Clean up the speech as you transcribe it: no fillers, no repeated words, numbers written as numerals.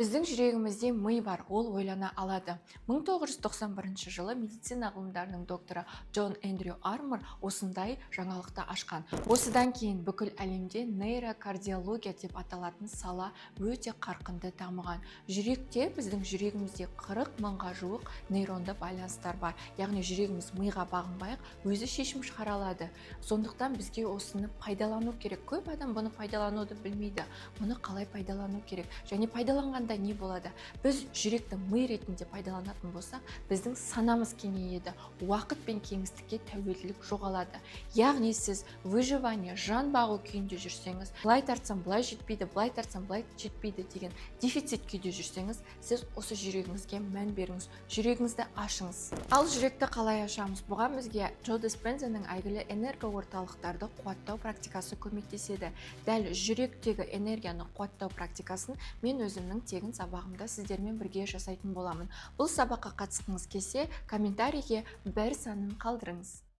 Біздің жүрегімізде ми бар, ол ойлана алады. 1991 жылы медицина ғылымдарының докторы Джон Эндрю Армор осындай жаңалықты ашқан. Осыдан кейін бүкіл әлемде нейрокардиология деп аталатын сала өте қарқынды дамыған. Жүректе, біздің жүрегімізде 40 мыңға жуық нейронды байланыстар бар, яғни жүрегіміз миға бағынбай ақ өзі шешім шығара алады. Сондықтан бізге осыны пайдалану керек. Көп адам бұны пайдалануды білмейді. Мұны қалай пайдалану керек және пайдаланғанда не болады? Біз жүректі ми ретінде пайдаланатын болсақ, біздің санамыз кеңейеді, уақыт пен кеңістікке тәуелділік жоғалады. Яғни сіз выживание, жан бағу күйінде жүрсеңіз, былай тартсам, былай жетпейді, былай тартсам, былай жетпейді деген дефицит күйде жүрсеңіз, сіз осы жүрегіңізге мән беріңіз, жүрегіңізді ашыңыз. Ал жүректі қалай ашамыз? Бұған бізге Джо Диспензаның әйгілі энергоорталықтарды қуаттау практикасы көмектеседі. Дәл жүректегі энергияны қуаттау практикасын мен өзімнің тегін сабағымда сіздермен бірге жасайтын боламын. Бұл сабаққа қатысқыңыз келсе, комментарийге 1 санын қалдырыңыз.